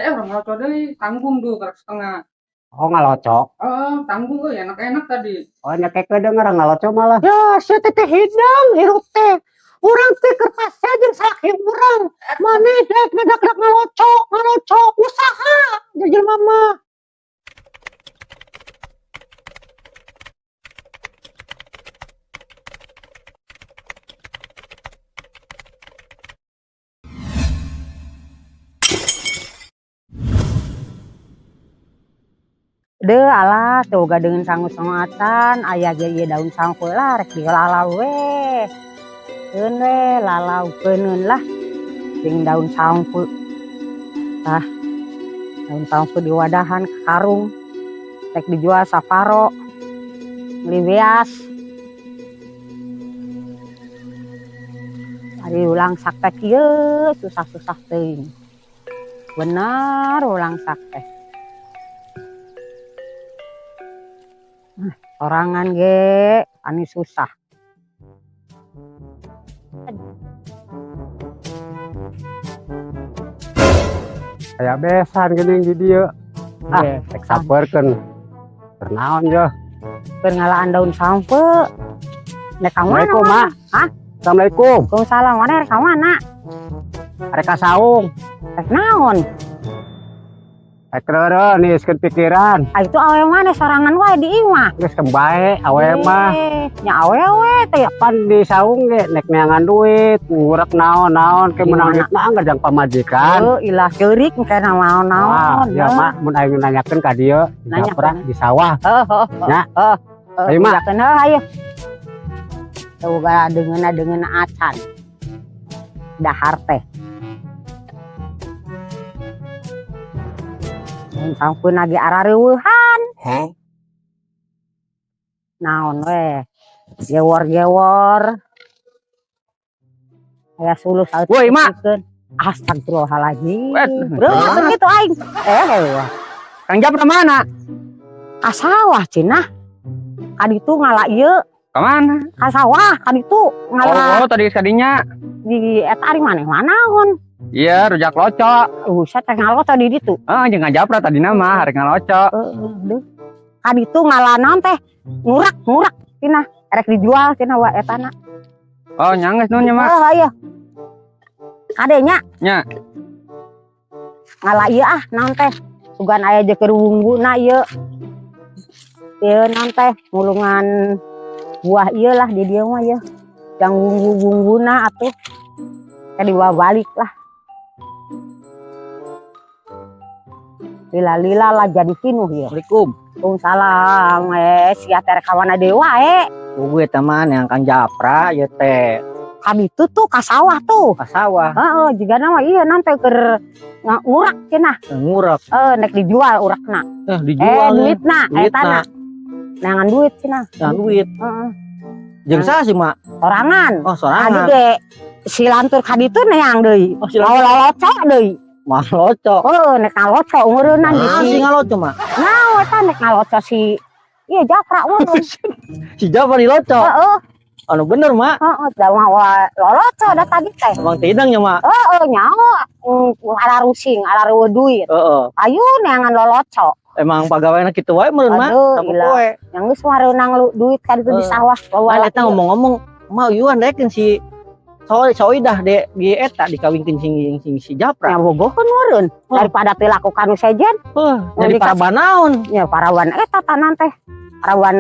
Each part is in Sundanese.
Ayo urang ngaloco deui, tanggung tuh karek setengah. Oh, ngaloco. Heeh, tanggung euy, enak-enak tadi. Oh, nya kekeun denger ngaloco malah. Ya, sia teh teh hidang hirup teh. Urang teh keur pasea jeung salaki urang. Maneh dek ngadak-dak ngaloco, ngaloco usaha jeung jelema mah. Deuh alah teu boga deungeun sangu-sangu acan, aya ge ieu daun sangku lah rek dilalau we. Keun we lalaukeun lah jeung daun sangku. Tah, daun sangku diwadahan ka karung rek dijual saparo meuli beas. Ari ulang sak teh kieu susah-susah teuing. Bener ulang sak teh. Sorangan ge ani susah. Aya besan geuning di dieu. Ah, Besan. rek sapeurkeun. Keur naon yeuh? Keur ngalaan daun sampeu. Rek ka mana? Assalamualaikum, Mak. Hah? Assalamualaikum. Waalaikumsalam. Mana rek ka mana? Rek ka saung. Rek naon? Rek reureuh niiskeun pikiran. Ah, itu awewe mana sorangan wae di imah. Geus keun bae awewe mah. Nya awewe teh ya. Pan di saung ge nek neangan duit, ngurek naon-naon ke meunang Gimana? duit mah anggar jang pamajikan. Heuh, ilah ceurik engke naon-naon. Wah, ya mak mun aing nanyakeun ka dieu di Nanyakeun. Japra di sawah. Heuh, heuh, Nya. heuh. Heuh, Ayo, Mak. ujakeun, heuh, ayo. Teu boga deungeunna-deungeunna acan. Dahar teh. Mun sampeu ge arareuweuhan. Huh? Naon we? Gewor-gewor. Aya suluh saeutik. Woi, Mak. Astagfirullahaladzim. Weh, Bro, kitu aing. Eh, wah. Kang Japra mana? Ka sawah cenah. Ka ditu ngala ieu, Ka mana? ka sawah ka ditu ngala Oh, tadi kadinya. di eta ari maneh manaon. Iya, rujak loco. Buset teh ngaloco di ditu. Oh, jeung ngajapra tadi nama hari ngaloco. Heeh, deuh. Ka ditu ngala naon teh? Ngurak, ngurak cenah. Erek dijual cenah wa etana. Oh, nyangges nuhun nya, Mak. Oh, ayo. Kade nya. Nya. Ngala ieu ah naon teh? Sugan aya jeung keur wungguna ieu. Ieu naon teh? Mulungan buah ieu lah di dieu mah ieu. Jang wunggu-wungguna atuh. Teh dibawa balik lah. Lila-lila lah jadi pinuh ieu. Assalamualaikum. Waalaikumsalam. Sia teh rek ka mana deui wae. Gue teman yang Kang Japra ya teh Ka ditu tuh ka sawah tuh. ka sawah Heeh, jigana mah ieu nanti keur ngurak cenah. ngurek. Heeh, nek dijual urakna. Dijual Duitna duitna. etana. Neangan duit cenah. Nah, duit. Heeh. Jeung saha sih, Mak? Sorangan. Oh, sorangan. Tadi ge si lantur ka ditu neang deui. Oh, si Mau lantur. loloco deui. Mah loco. Heeh, nek ngaloco umureunan di Ah, si. si ngaloco, Mak. Nah, eta nek ngaloco si iya Japra meureun. Si Japra diloco. Heeh, Anu bener, Mak. heeh, da mau loloco da tadi teh. Emang tidang ya, Mak. Heeh, nyaho ala rusing, ala reueuh duit. Heeh. Ayo neangan loloco. Emang pagaweana kitu wae meureun, Mak. Aduh, Sapopoe. ilah. Yang geus mareunang lu duit ka ditu di Heeh. sawah. Pan eta ngomong-ngomong, Mak Yuan dekeun si Soidah de di eta dikawinkeun sing sing si Japra. Nya bogoheun meureun. Oh. Daripada teu lakukan nu sejen, Heuh, jadi Mau paraban naon? nya parawan eta tanan teh. Parawan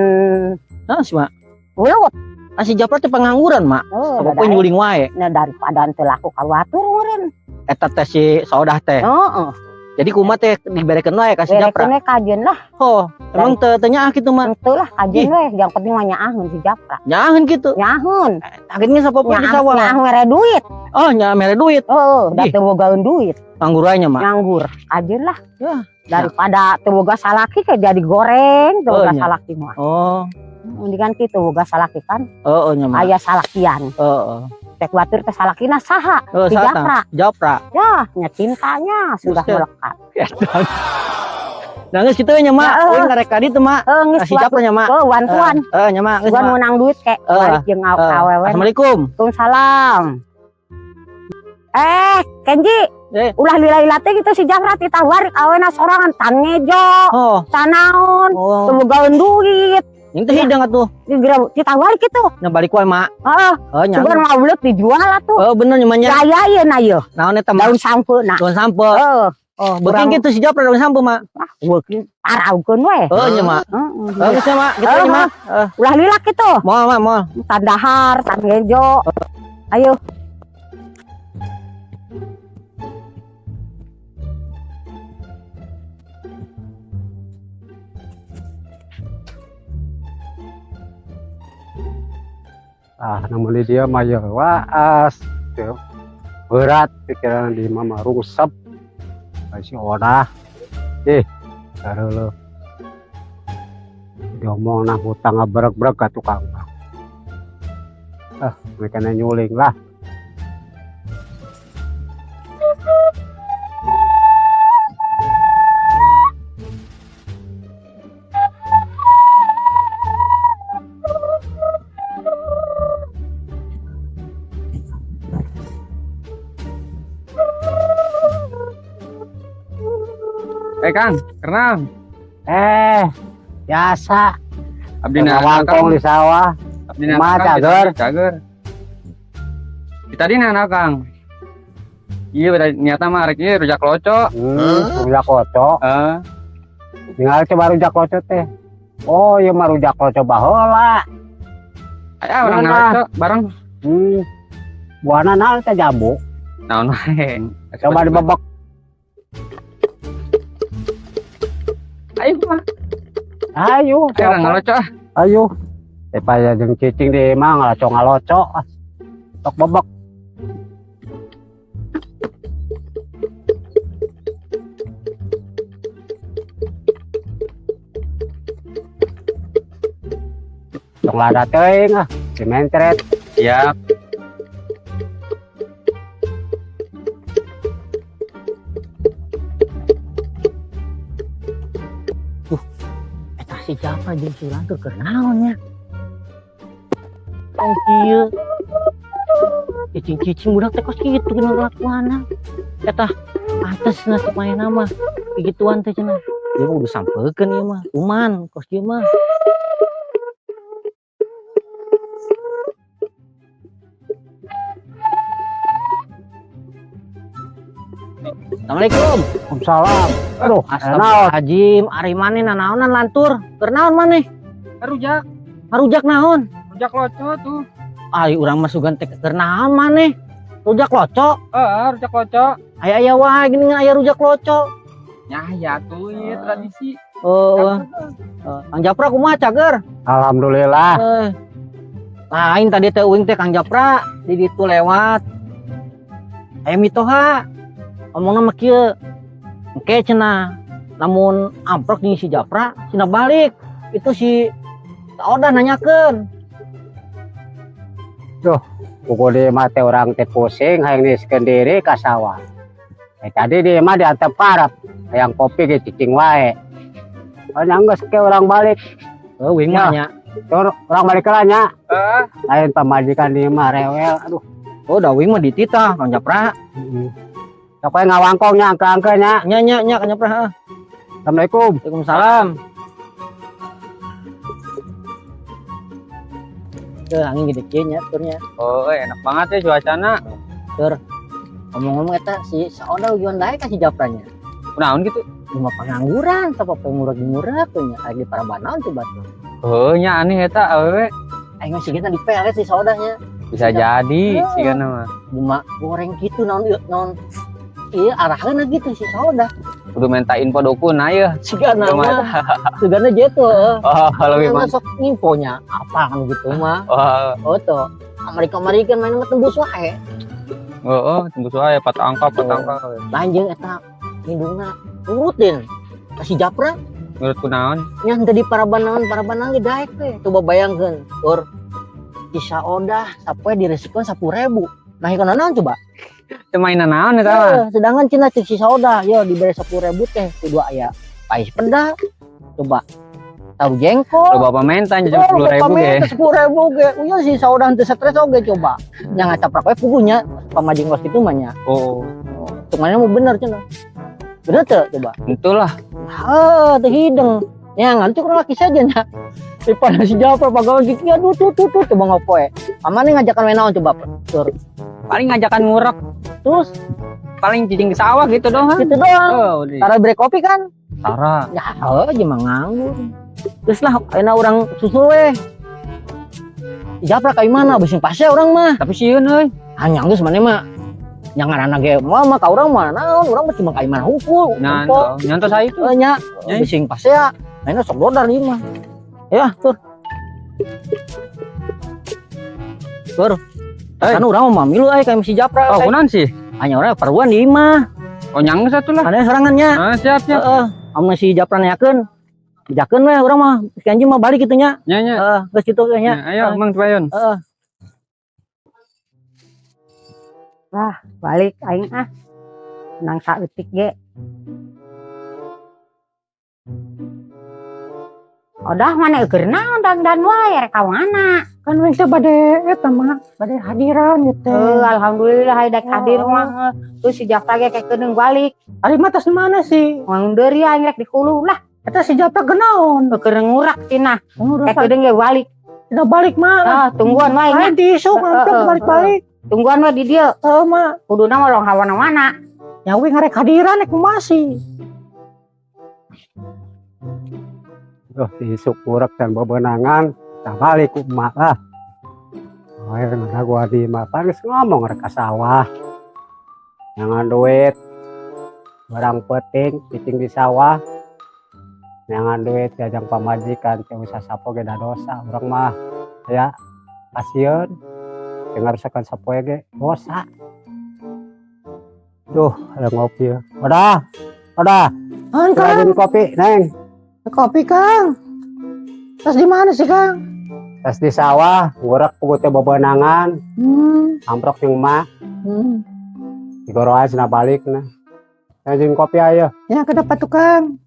Hah, si Mak. mulut. Ah, si Japra teh pengangguran, Mak. Heuh, Sapopoe nyuling wae. Nah, daripada teu laku ka batur meureun. Eta teh si Sodah teh. Heeh. Jadi kumaha teh diberekeun wae ka si Japra. Berekeun we kajeun lah. Oh, emang teu teu nyaah kitu, Mak. Henteu lah kajeun we, yang penting mah nyaaheun si Japra. Nyaaheun kitu. Nyaaheun. Akhirnya sapopoe di sawah. Nyaah mere duit. Oh, nyaah mere duit. Heeh, da Ih. teu bogaeun duit. Nganggur wae nya, Mak. Nganggur. Kajeun lah. Ya. Daripada teu boga salaki ke jadi goreng teu Oh, boga nya. salaki mah. Oh, Mendingan kitu boga salaki kan heeh nya, Mak. aya salakian. Heeh. Cek batur teh salakina saha? Oh, Si saha tah? Japra. Japra. Ya, nya cintanya sudah Buset. melekat. Nah, geus kitu nya, Mak. Ya, heeh. Euy ngarek ka ditu, Mak. Heuh, geus Si Japra nya, Mak. Heuh, bantuan. Heeh, nya, Mak. Geus, Gua Mak. menang duit kek Heeh. balik jeung Heeh. awewe. Assalamualaikum. Waalaikumsalam. Kenji, Eh. Ulah lila-lila teh gitu si Japra ditawar awena sorangan tan ngejo, Oh, tanaon, oh. teu bogaeun duit. Yang teh hidang atuh. Ditawar gitu. Nya balik wae, Mak. Heeh, Oh, nya. sugan ngawuleut dijual atuh. Oh, bener nya nya. Gaya ieu na ieu. Naon eta mah? Daun sampeuna. Daun sampe. Heeh, Oh, beuking kitu si Japra daun sampe, Mak. beuking paraukeun we. Oh, nya, Mak. Heeh. Oh, geus nya, Mak. Kitu nya, Mak. Eh, Ulah lila kitu. moal, Mak, moal. Tan dahar, tan ngejo. Ayo. Ah, namun di dia mah ya waas. Teu berat pikiran di mama rungsep. Si Odah. Eh, lo. Diomong nah hutang ngabrek-brek ka tukang. Ah, mereka nyuling lah. Eh Kang, kenal. Eh, biasa. Abdi na Wangkong di sawah. Abdi na Kumaha, Cager? Cager. Tadi nana Kang. Iya, beda niatna mah rek ieu rujak loco. Rujak loco. Heeh. Tinggal coba rujak loco teh. Oh, iya mah rujak loco baheula. Aya urang Mana? ngaloco bareng. Buahna naon teh jambu. Naon wae. Coba dibebek. Ayo mah. Ayo, Ayo urang ngaloco ah. Ayo. Daripada jeung cicing di imah ngaloco-ngaloco. Ah. Tok bebek. Tong lada teuing ah, dimentret. Siap. Eta si Japra jeung si Lantur keur naon nya? Tong kieu. Cicing-cicing budak teh kos kitu geuning kelakuanna. Eta pantes nasib manehna mah. Gituan teh cenah. Ieu mah kudu sampekeun ieu mah. Kuman kos kieu mah. Assalamualaikum. Waalaikumsalam. Aduh, naon? Astagfirullahaladzim, ari maneh nanaonan lantur? Keur naon maneh? Rujak, Ngarujak naon? rujak loco tuh. Ari urang mah sugan teh keur naon maneh? Rujak loco? Heeh, rujak loco. Aya-aya wae geuning aya rujak loco. Nyah ya tuh ieu tradisi. Oh, Kang Japra kumaha cager? Alhamdulillah. Lain tadi teh uing teh Kang Japra di ditu lewat. Aya mitoha. Omongna mah kieu. Engke cenah lamun amprok jeung si Japra, cenah balik. Itu si Odah nanyakeun. Buku di mah teh urang teh pusing hayang niskeun diri ka sawah. Tadi di mah diantep parap hayang kopi ge cicing wae. Oh, nya geus ke urang balik. Oh, uing mah nya. Tur urang balik heula nya. Heeh. Lain pamajikan di mah rewel. Aduh. Oh, da uing mah dititah Kang Japra. Heeh. Sok we ngawangkong nya angke-angke nya. Nya nya nya Kang Japra heeh. Assalamualaikum. Waalaikumsalam. Tuh, angin gede kieu nya turnya. Oh, enak banget ya cuacana. Ngomong-ngomong eta si Saoda ujuan daek ka si Japranya. Kunaon gitu? Cuma pengangguran, sapa pengurek-ngurek nya aya di Parabanaon coba tuh. Heuh nya aneh eta awewe. Aing mah sigana dipelet si Saodanya. Bisa jadi sigana mah. Cuma goreng gitu naon ieu naon ieu araheuna gitu si Saoda. Kudu minta info dukun ayo. Sigana Kumaha mah. Sigana gitu. Oh, lebih Karena mantap. sok infonya apa kan gitu mah. Oh, Oh tuh. Amerika-Amerika main mah tembus wae. oh, tembus wae patah angka, patah angka. Lanjut eta indungna nurutin ka si Japra Menurut kunaon? nya henteu di Parabanaon Parabanaon ge daek we. Coba bayangkeun ur si Saodah sapoe diresikeun 10.000. Nah ikono naon coba? Teu mainan naon eta mah? Sedangkan cenah cek si Saodah yo dibere 10.000 teh kudu aya pais peda. Coba Tahu jengkol. Loba pamenta jam 10.000 ge. 10.000 ge. Uya sih saudah teu stres oge coba. Nya ngacaprak we pugunya pamajing kos kitu mah nya. Oh, Cuk mana mau bener cenah. Bener teu coba? itulah. Ah, teu hideng. Nya ngantuk laki saja nya. Daripada si Japra pagawe gigi aduh tuh tuh tuh coba ngopoe. Amane ngajakan we naon coba tur. Paling ngajakan ngurek, Terus paling cicing ke sawah gitu doang. gitu doang. Oh, di. Tara break kopi kan? Tara. Ya, heuh aja mah nganggur. Terus lah ayeuna urang susul we. Japra ka imana beuseung pasea urang mah. Tapi sieun euy. Hanya geus maneh mah nya ngaranna ge moal mah ka urang mah naon urang mah cuma ka imana hungkul. Nah, nyantos saya itu. Heuh nya Nya. beuseung pasea. Ayeuna sok dodar ieu mah. Ya, tur. Tur. Eh. Kan urang mah milu euy ka si Japra. Oh, kunaon sih? Hanya urang paruan di imah. Oh, nyanggeus atuh lah. Ada serangannya. Ah, siap, siap. Heeh. Amun si Japra nanyakeun, bejakeun we urang mah si anjing mah balik kitu nya. Nya, nya. Heeh, geus kitu we nya. Nya, ayo, Mang Tuayon. Heeh. Balik aing ah. Nang saeutik ge. Odah mana eueur naon dangdan wae rek ka mana? Kan wing teh bade eta mah, bade hadiran gitu. Heuh, alhamdulillah aya dek hadir Oh. mah. Terus si Japra ge kayak keuneung balik. Ari mah tas mana sih? Mang deuri aing rek dikuluh lah. Eta si Japra genaon. Keur ngurak cenah. Udah Kayak keudeung ge balik. udah balik mah. Ah, tungguan wae nya. Lain diisuk Heeh, ngamplek heeh, balik-balik. Tungguan wae di dieu. Heeh mah. Kuduna mah long hawana-wana. Ya wing ngarek hadiran rek masih. Duh, diisuk ngurek dan bebenangan, tak balik ku emak lah. Oh, ya, nah, gua di emak geus ngomong rek ka sawah. Jangan duit, barang penting, cicing di sawah. Jangan duit, jajang pamajikan, teu usah sapo ge da dosa urang mah. Ya, pasieun. Dengar sakan sapoe ge dosa. Duh, ada ngopi ya. Udah, udah. An Kang, Rajin kopi, Neng. kopi Kang. Tas di mana sih Kang? Tas di sawah, ngurek kubu teh bebenangan, amprok jeung emak, digoroan cenah balik nah. Rajin kopi ayo. Ya kedapat tuh Kang.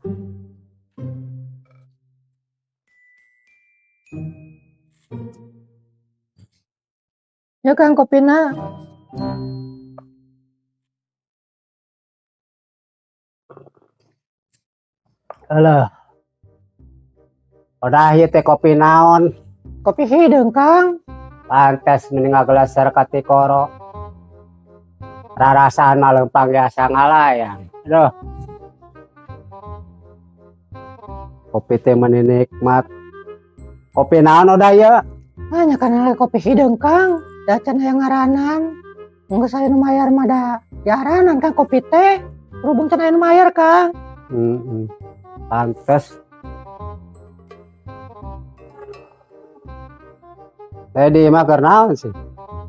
Ya Kang kopina. Alah. Udah ieu teh kopi naon? Kopi hideung Kang. Pantes mending ngagelaser ka tikoro. Rarasaan mah leumpang ge asa ngalayang. Aduh. Kopi teh meuni nikmat. Kopi naon udah ieu? Hanya karena kopi hideung Kang. Da can aya ngaranan. Geus aya nu mayar mah da diaranan Kang kopi teh. Berhubung can aya nu mayar Kang. Heeh. Pantes. Tadi mah keur naon sih?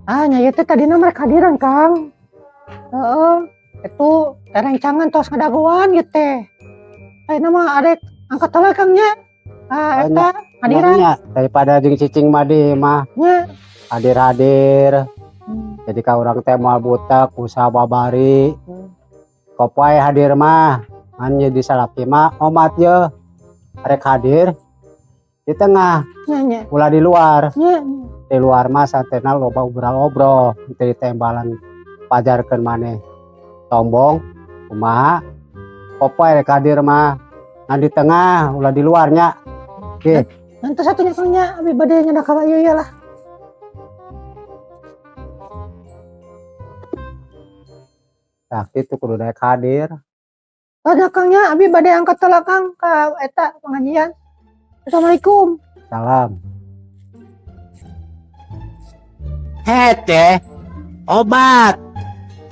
Ah, nya ieu teh tadina mereka hadiran Kang. Heeh, itu rencangan tos ngadagoan gitu teh. Ayeuna mah arek angkat heula Kang nya. Ah, eta hadiran Nya, daripada jeung cicing mah di mah nya. Hadir-hadir. Jadi ka urang teh moal butek usaha babari. Kopoe hadir mah ngan jadi salaki mah omat ye rek hadir di tengah Nya nya. ulah di luar. Nya. Di luar mah santena loba obral-obrol teu ditembalan pajarkeun maneh tombong kumaha kopoe rek hadir mah ngan di tengah ulah di luarnya. Oke. Nanti satunya Kang nya abi bade nyandak ka ieu lah. Tah kitu kudu daek hadir. Ada Kang nya abi bade angkat heula Kang ka eta pengajian. Assalamualaikum. Salam. Hete obat.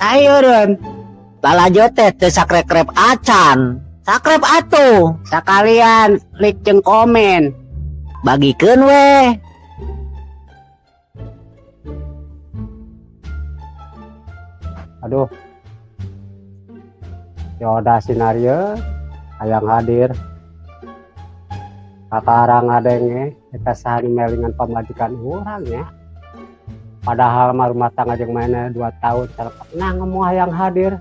Ayo Ren. Lalajo teh teu sakrep-krep acan. Sakrep atuh. Sekalian like jeung komen. Bagikeun we. Aduh. Yoda sinario hayang hadir. Kakarang ngadenge eta saha nu melingan pamajikan urang nya. Padahal mah rumah tangga jeung manehna 2 tahun cara pernah ngomong hayang hadir.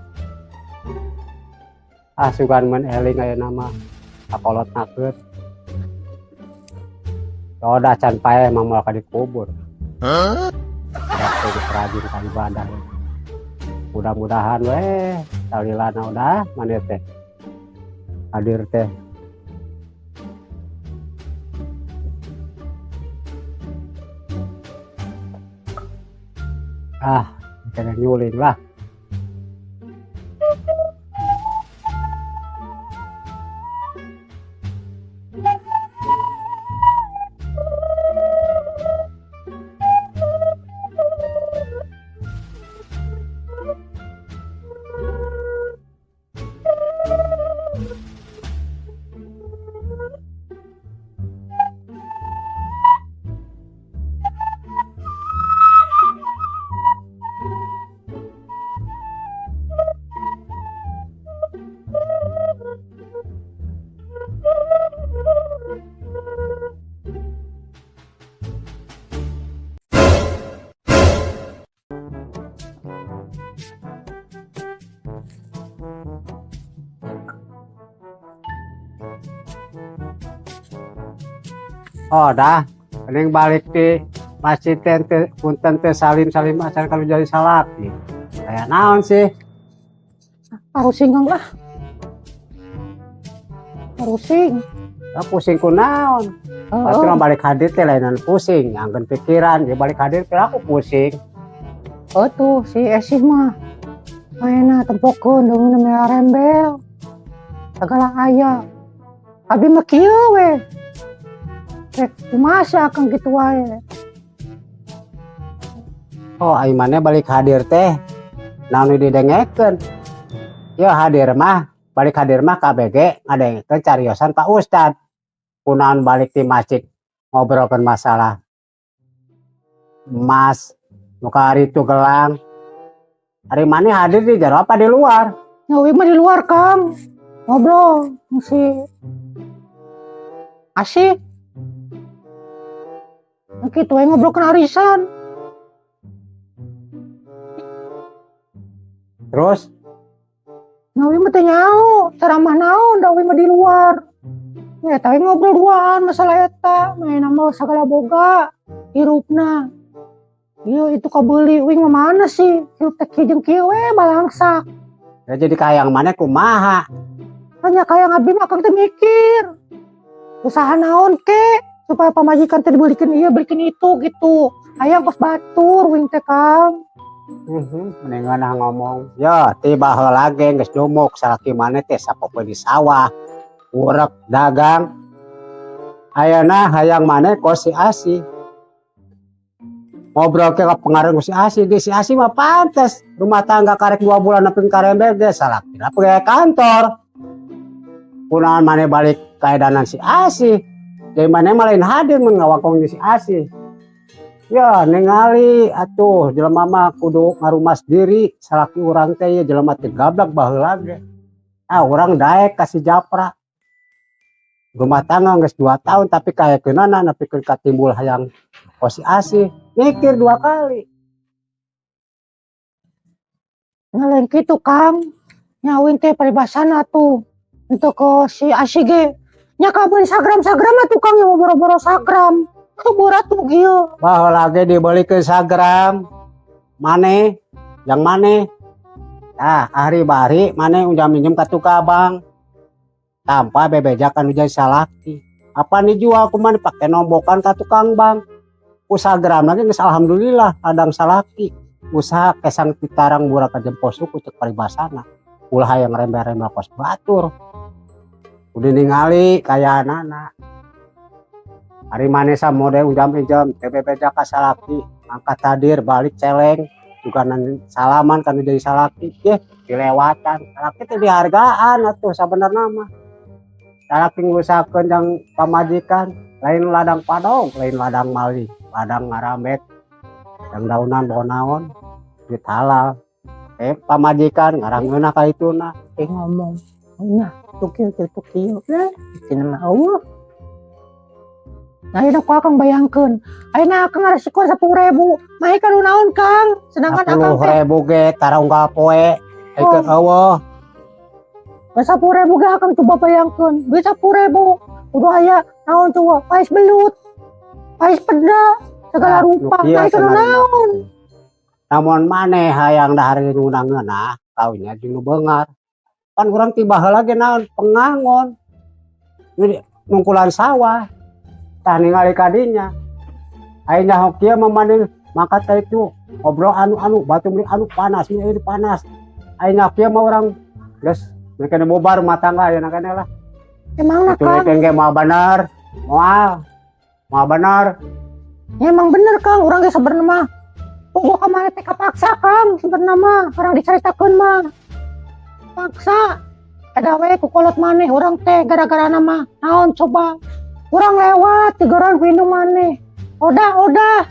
Ah sugan mun eling ayeuna mah kakolot nakeut. Udah can paeh emang moal ka dikubur. Udah rajin ka ibadah. Mudah-mudahan weh salilana udah maneh teh. Hadir teh. Ah, kena nyuling lah. Oh dah, mending balik di masjid teh teh punten teh salim-salim acan kalau jadi salaki. Kayak naon sih? Pusing Kang lah. Pusing. Ah, pusing ku naon? Pasti mah balik hadir teh lainan pusing, angkeun pikiran, dia balik hadir teh aku pusing. Oh tuh si Esih mah. Mainna tempokeun deungeun merah rembel. Segala aya. Abi mah kieu we. Rek kumaha Kang kitu wae. Oh, ai maneh balik hadir teh naon nu didengekeun? Ya hadir mah, balik hadir mah KBG ngadengekeun cariosan Pak Ustad. Kunaon balik di masjid ngobrolkeun masalah emas, nu hari itu gelang. Hari maneh hadir di jero apa di luar? Ya uing mah di luar Kang. Ngobrol si Asih. Kitu we ngobrolkeun arisan. Terus? Nah, uing mah teu nyaho, ceramah naon da uing mah di luar. Ya, tapi ngobrol duaan masalah eta, main mah sagala boga hirupna. Ieu itu kabeuli uing mah mana sih? Hirup teh kieu jeung kieu we balangsak. Ya jadi kahayang maneh kumaha? Hanya kahayang abdi mah akang teh mikir. Usaha naon ke supaya pamajikan teh dibelikin ieu belikin itu gitu. Hayang kos batur uing teh Kang. Mendingan ah ngomong. Ya, tiba heula ge geus dumuk salaki maneh teh sapopoe di sawah. Urek dagang. Ayeuna hayang maneh kos si Asih. Ngobrol ke pengaruh si Asih, di si Asih mah pantes rumah tangga karek 2 bulan nepi ka rembel ge salaki pegawai kantor. Kunaon maneh balik kaedanan si Asih. Jadi maneh mah lain hadir mun ngawakong si Asih. Ya ningali atuh jelema mah kudu ngarumas diri salaki urang teh ye jelema teh gablak baheula ge. Ah urang daek ka si Japra. Rumah tangga geus 2 tahun tapi kayakeunana nepikeun ka timbul hayang kos si Asih. Mikir 2 kali. Nah, lain kitu Kang. Nya uing teh paribasana tuh. Untuk ke si Asih ge. Nya kabeuli sagram-sagram atuh Kang yang mau boro-boro sagram. Keberat tuh kieu. Baheula ge dibelikeun sagram. Maneh yang maneh. Tah ari bari maneh unjam minjem ka tukang bank. Tanpa bebeja kan ujar salaki. Apa nih jual kumaha dipake nombokan ka tukang bank. Usaha gram lagi geus alhamdulillah ladang salaki. Usaha kesang pitarang murah ka jempol suku cek paribasana. Ulah hayang rembel-rembel kos batur. Udah ningali kayaanana. Ari maneh samode unjam injem teh bebeja ka salaki, angkat hadir balik celeng juga nan salaman kan jadi salaki ye dilewatan. Salaki teh dihargaan atuh sabenerna mah. Salaki ngusahakeun jang pamajikan, lain ladang padong, lain ladang maling, ladang ngarambet, yang daunan bawa naon, duit halal. Pamajikan ngarangeunah ka ituna. Ngomong, nah, tukil, tukil, tukil. Cenah mah eueuh. Nah, ayeuna ku akang bayangkeun. Ayeuna akang ngaresikoan 10.000. Mah ka nu naon, Kang? Sedangkan akang teh 10.000 ge tara unggal poe. Aikeun eueuh. Nah, 10.000 ge akang coba bayangkeun. Duit 10.000 kudu aya naon coba? Paes belut. Pais peda segala rupa. Iya, Nah, itu naon? Lamun maneh hayang dahar nu ngeunah, kawinnya jeung nu beunghar. Pan urang ti baheula ge naon pengangon. Jadi nungkulan sawah. Tah ningali kadinya. Aing nyaho kieu mah maneh mangkat ka itu ngobrol anu-anu batu meuli anu panas ini panas. Aing nyaho kieu mah urang geus mereka bubar rumah tangga ayeuna keneh lah. Emang nah, Kang. Itu ge moal bener. Moal. Moal bener. Ya, emang bener, Kang, urang ge sebenarnya mah. Puguh ka maneh teh kapaksa, Kang, sebenarnya mah. Urang dicaritakeun mah. Paksa. Ada we ku kolot maneh urang teh gara-gara nama naon coba. Urang lewat tigoran ku indung maneh. Odah, odah.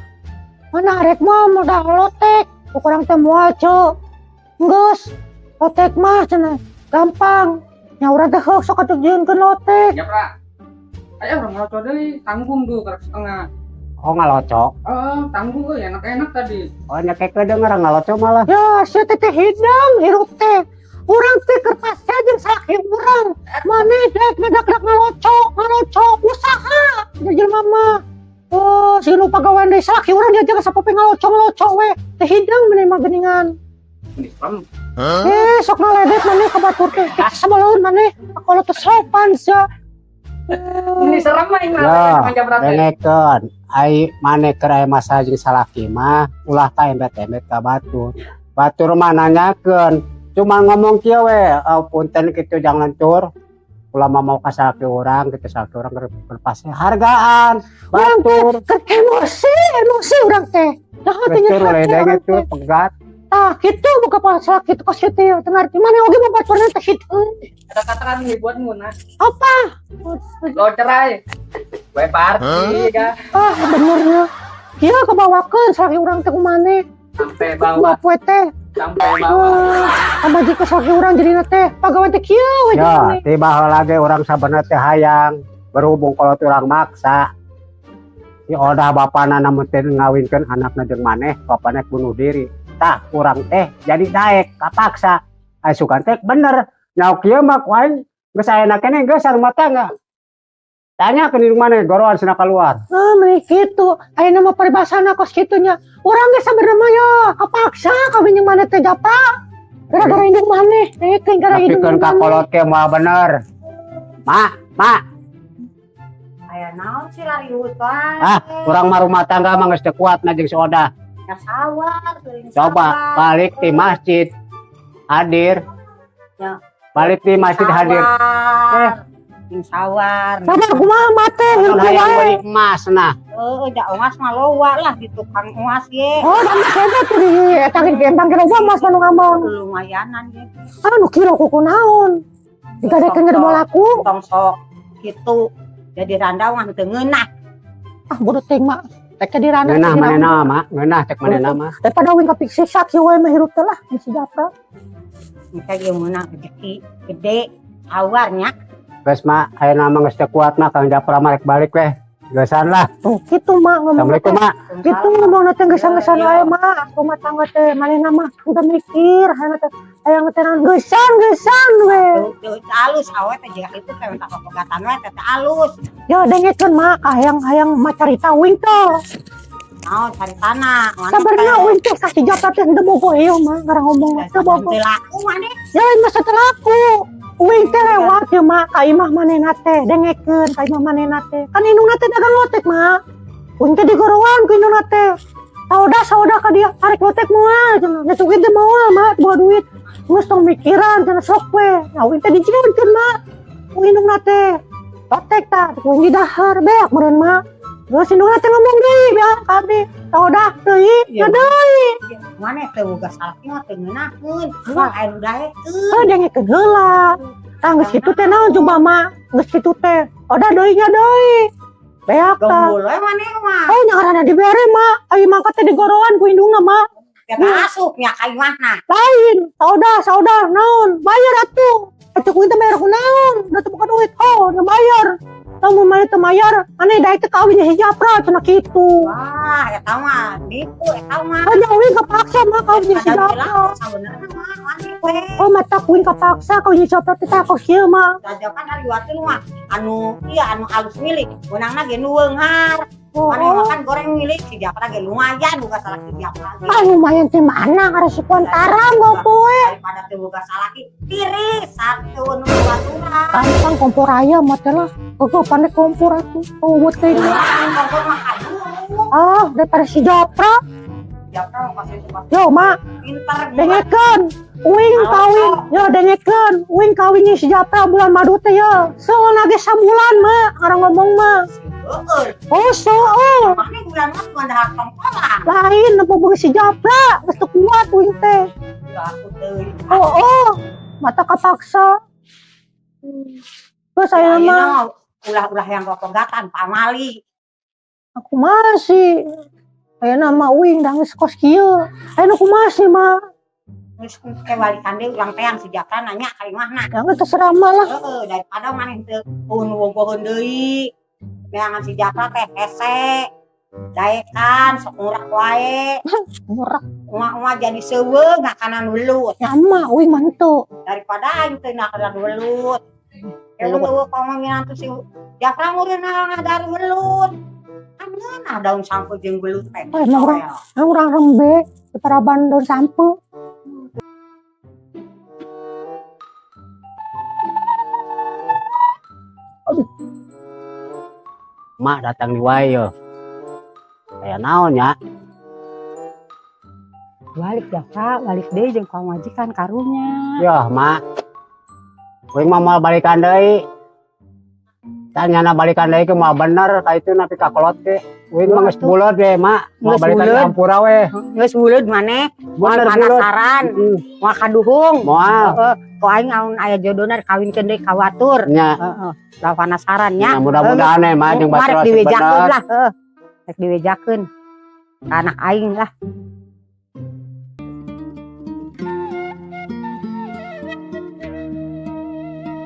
Mana arek mah udah lotek. Ku urang teh moal ceu. Geus. Lotek mah cenah gampang. Nya urang teh heuk sok atuh jieunkeun lotek. Ya, Pra. Ayo urang ngeloco deui, tanggung tuh kerak setengah. Oh, ngaloco. Oh, tanggung euy, enak-enak tadi. Oh, nyekek denger ngaloco malah. Ya, sia teh teh hidang hirup teh. Urang teh keur pasea jeung salaki urang. Maneh dek ngadak-dak ngaloco, ngaloco usaha jadi jelema mah. Oh, si nu pagawean deui salaki urang diajak ka sapopoe ngaloco ngaloco we. Teh hidang maneh mah geuningan. Ini serem. Eh, sok ngaledek maneh ka batur teh. Sebeleun maneh kalau teh sopan sia. Ini serem mah yang Ya, Kang Japra teh. dengekeun ai maneh keur aya masalah jeung salaki mah ulah ka embet-embet ka batur. Batur mah nanyakeun, cuma ngomong kieu we, oh, punten kitu jangan tur. Ulah mah mau ka salaki urang kitu salaki urang keur pasti hargaan. Urang teh Batur keur emosi, emosi urang teh. Nah, teh geus tur nyeri ledeng urang itu teh. Pegat. Tah, kitu buka pas salaki teh kos kitu ya. Teu ngarti maneh oge mah baturna teh kitu. Ada kata nih buatmu nah. Apa? Lo cerai. Gue party kah? Ah, benernya. Kieu kebawakeun salaki urang teh ku maneh. Sampai bawah, Bapak teh. Sampai bawah. Ah, pamajikan salaki urang jadina teh. Pagawean teh kieu we Ya, jadi. tiba lagi urang sabenerna teh hayang berhubung kalau urang maksa. Si Odah bapana namun teh ngawinkeun anakna jeung maneh, bapana bunuh diri. Tah, urang teh jadi daek kapaksa. Ai sugan teh bener. Nyaho kieu mah ku aing geus aya keneh geus rumah tangga. Tanya ke indung maneh goroan cenah keluar. Ah, meni kitu. Ayeuna mah paribasana kos kitu nya. Urang geus sabenerna mah ya kapaksa kawin jeung maneh teh, Japra. Gara-gara indung maneh, eh gara indung Nepikeun ka maneh. Kolot ke moal bener. Mak, mak, Aya naon sih lariwut wae. Ah, urang mah rumah tangga mah geus teu kuat na jeung si Odah. Ya sawar, teuing Coba sawar. Balik di masjid hadir. Ya. Balik di masjid hadir. Sawar. Jeung sawar. Sabar kumaha mate Mun hirup hayang wae. meuli emas nah. Heeh, da emas mah loba lah di tukang emas ge. Oh, da mah hebat tuh di eta ge gembang ke loba emas mah nu ngambang. Lumayanan ge. Ah, nu kilo kuku naon. Digadekeun ge moal laku. Tong sok kitu. Jadi randa mah teu ngeunah. Ah, bodoh teuing mah. Rek di randa. Ngeunah manehna mah, ngeunah cek manehna mah. Daripada uing kapiksa kieu we mah hirup teh lah si Japra. Engke ge meunang rezeki gede sawarnya. Geus mah ayeuna mah geus teu kuat mah Kang Japra mah rek balik weh. Geusan lah. Tuh kitu mah ngomong. Assalamualaikum, Mak. Gitu ngomong teh geus-geusan wae mah. Rumah tangga teh manehna mah udah mikir hayang teh hayang teh naon geusan geusan we. Tuh alus awe teh jiga kitu teh minta pepegatan we teh alus. Ya dengekeun mah hayang hayang mah carita uing teh. Naon caritana? Sabarna uing teh ka si Japra teh henteu bogoh ieu mah ngarang ngomong mah teu bogoh. Teu laku maneh. Ya lain mah teu laku. Uing teh lewat ya mah ka imah manehna teh dengekeun ka imah manehna teh. Kan indungna teh dagang lotek mah. Uing teh digorowan ku indungna teh. Sauda sauda ka dia arek lotek moal cenah. Nya cugin teh moal mah boga duit. Geus tong mikiran cenah sok we. Nah uing teh dijieunkeun mah. Ku indungna teh. Lotek tah ku uing didahar beak meureun mah. Geus indungna teh ngomong deui beak ka abdi. Sauda deui nya deui. Maneh teh boga salaki mah teu ngeunaheun. Moal aya nu daekeun. Oh, dengekeun heula. Tah geus kitu teh naon coba mah? Geus kitu teh. Oda deui nya deui. Beak tah. Gembul we maneh mah. Oh, nya ngaranna dibere mah. Ayo mangkat teh digorowan ku indungna mah. Teh asup nya ka imahna. Lain, sauda, sauda, naon? Bayar atuh. Atuh ku teh bayar ku naon? Da teu boga duit. Oh, nya bayar. Lamun maneh teu mayar, maneh daek teh kawin si Japra cenah kitu. Wah, eta mah nipu eta mah. Hanya uing kepaksa mah kawin si Ada Japra. bilang sabenerna mah maneh we. Oh mata uing kepaksa kawin si Japra teh tah kos kieu mah. Jajapan ari waktu mah anu iya anu alus milik, meunangna ge nu weunghar. Maneh Oh, makan goreng milik si Japra ge lumayan boga salaki Japra ge. ah lumayan teh mana ngaresikuan tarang gopoe. Daripada teu boga salaki tiris satu nu baturan. Gampang kompor ayam mah teh lah. Geueuh pane kompor atuh. Oh teh. Kompor mah aduh. Ah, daripada si Japra. Japra mah pasti Yo, mak, pinter dengekeun. Uing kawin, yo dengekeun. Uing kawin si Japra bulan madu teh yo. Seulna ge sabulan mah, ngarang ngomong mah. Heeh. Oh, seueur. Maneh bulan mah cuma dahar tongkolan. Lain nempo beungeut si Japra, geus teu kuat uing teh. Ya aku teuing. Oh, oh, mata kapaksa. Terus saya mah, ulah-ulah yang pegatan pamali. Aku masih. Ayeuna mah uing da geus kos kieu. Ayeuna aku masih mah. Geus ke balikan deui urang teang si Japra nanya ka imahna. Yang terserah mah lah. Heeh, daripada maneh teu eueun deui. Neangan si Japra teh hese. Daekan sok ngurak wae. Murah. Umak-umak jadi seuweung ngakanan welut. Ya mah uing mah henteu. Daripada aing teu ngakanan welut. Ya welut komo minantu si Japra mureun ngadar welut. Kan ngeunah daun sampo jeung belut teh. Oh, emang urang rembe di paraban daun sampo. Aduh. Mak datang di wae yo. Aya naon nya? Balik Japra, balik deui jeung pamajikan karunya. Yoh, Mak. Uing mah moal balikan deui. Tah nyana balikan deui ke moal bener ka itu napi ka kolot ge. Uing mah geus buleud we, Mak. Moal Geus balikan buleud. ka hampura we. Geus buleud maneh, moal Bener buleud. penasaran, Heeh. moal kaduhung. Moal. Heeh, ku aing amun aya jodona kawinkeun deui ka batur. Nya. Heeh, lah penasaran nya. Nah, mudah-mudahan we Mak jeung Rek batur diwejakeun bener. lah, heeh. Rek diwejakeun. Ka anak aing lah.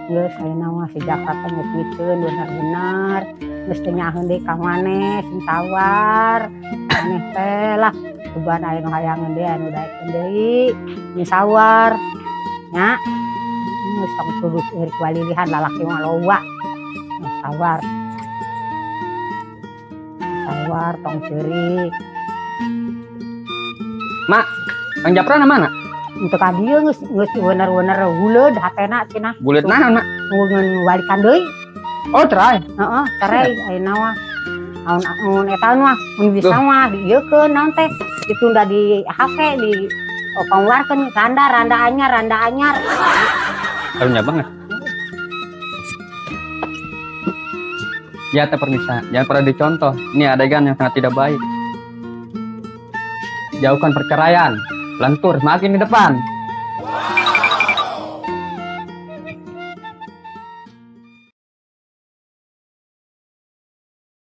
Geus ayeuna mah si Japra teh geus mikeun bener-bener. Geus teu nyaheun deui ka maneh sing tawar. Maneh teh lah beban aya nu hayangeun deui anu daekeun deui sing sawar. Nya. Geus tong kudu eurik walilihan lalaki mah loba. Geus sawar. Sawar tong ceurik. Mak, Kang Japra na mana? Untuk ka dieu geus bener-bener buleud hatena cenah. Buleud naon, Mak? Ngeun balikan deui. Oh, cerai. Heeh, cerai ayeuna mah. Amun eta mah mun bisa mah diieukeun naon teh ditunda di HP di panguarkeun randa randa anyar randa anyar. Karunya banget. Ya, teh permisa. Jangan pernah dicontoh. Ini adegan yang sangat tidak baik. Jauhkan perceraian. Lentur semakin di depan.